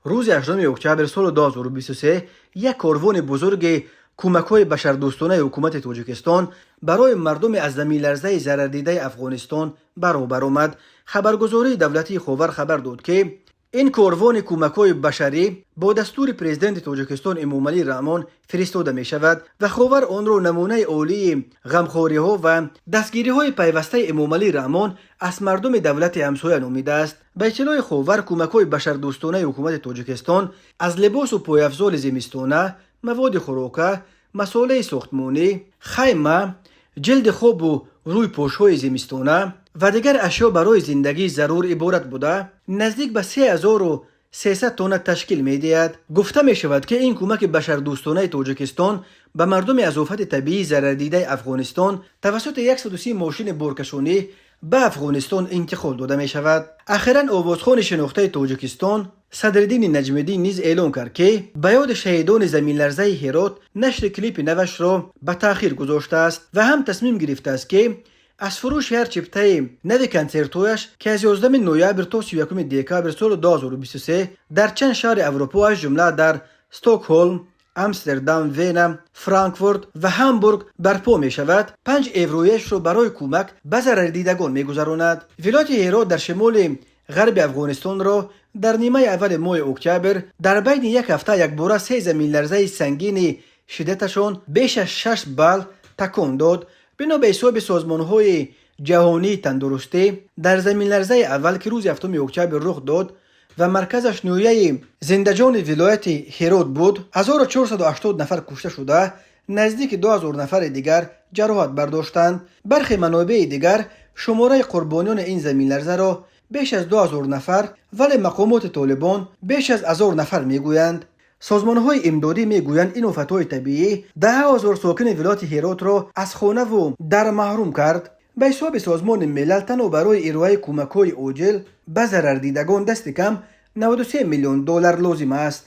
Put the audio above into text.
Рӯзи 8 октябр соли 2023 як корвони бузурги кӯмакҳои башардӯстонаи ҳукумати Тоҷикистон барои мардуми аз заминларзаи зарардидаи Афғонистон баробар омад. Хабаргузории давлатии Ховар хабар дод, ки ин корвони кӯмакҳои башарӣ бо дастури Президенти Тоҷикистон Эмомалӣ Раҳмон фиристода мешавад ва Ховар онро намунаи олии ғамхориҳо ва дастгириҳои пайвастаи Эмомалӣ Раҳмон аз мардуми давлати ҳамсоя номидааст. Ба иттилои Ховар, кӯмакҳои башардӯстонаи ҳукумати Тоҷикистон аз либосу пойафзоли зимистона, маводи хӯрока, масолеҳи сохтмонӣ, хайма, ҷилди хобу рӯйпӯшҳои зимистона ва дигар ашё барои зиндагии зарур иборат буда, наздик ба 3300 тонна ташкил медиҳад. Гуфта мешавад, ки ин кӯмаки башардӯстонаи Тоҷикистон ба мардуми аз офати табиӣ зарардидаи Афғонистон тавассути 130 мошини боркашонӣ ба Афғонистон интиқол дода мешавад. Ахиран овозхони шинохтаи Тоҷикистон Садриддини Наҷмиддин низ эълон кард, ки ба ёди шаҳидони заминларзаи Ҳерот нашри клипи навашро ба таъхир гузоштааст ва ҳам тасмим гирифтааст, ки аз фурӯши ҳар чиптаи нави консертҳояш, ки аз 11 ноябр то 31 декабр соли 2023 дар чанд шаҳри Аврупо, аз ҷумла дар Стокҳолм, Амстердам, Вена, Франкфурт ва Ҳамбург барпо мешавад, 5 еврояшро барои кӯмак ба зарардидагон мегузаронад. Вилояти Ҳерот дар шимоли ғарби Афғонистонро дар нимаи аввали моҳи октябр дар байни як ҳафта якбора се заминларзаи сангини шиддаташон беш аз 6 балл такон дод. Бино ба ҳисоби созмонҳои ҷаҳонии тандурустӣ, дар заминларзаи аввал, ки рӯзи 7 октябр рух дод ва марказаш ноҳияи Зиндаҷони вилояти Ҳерот буд, 1480 нафар кушта шуда, наздики 2000 нафари дигар ҷароҳат бардоштанд. Бархе манобеи дигар шумораи қурбониёни ин заминларзаро беш аз 2000 нафар, вале мақомоти Толибон беш аз 1000 нафар мегӯянд. Созмонҳои имдодӣ мегӯянд, ин офатҳои табиӣ даҳ ҳазор сокини вилояти Ҳеротро аз хонаву дар маҳрум кард. Ба ҳисоби Созмони Милал, танҳо барои ироаи кӯмакҳои оҷил ба зарардидагон дасти кам 93 миллион доллар лозим аст.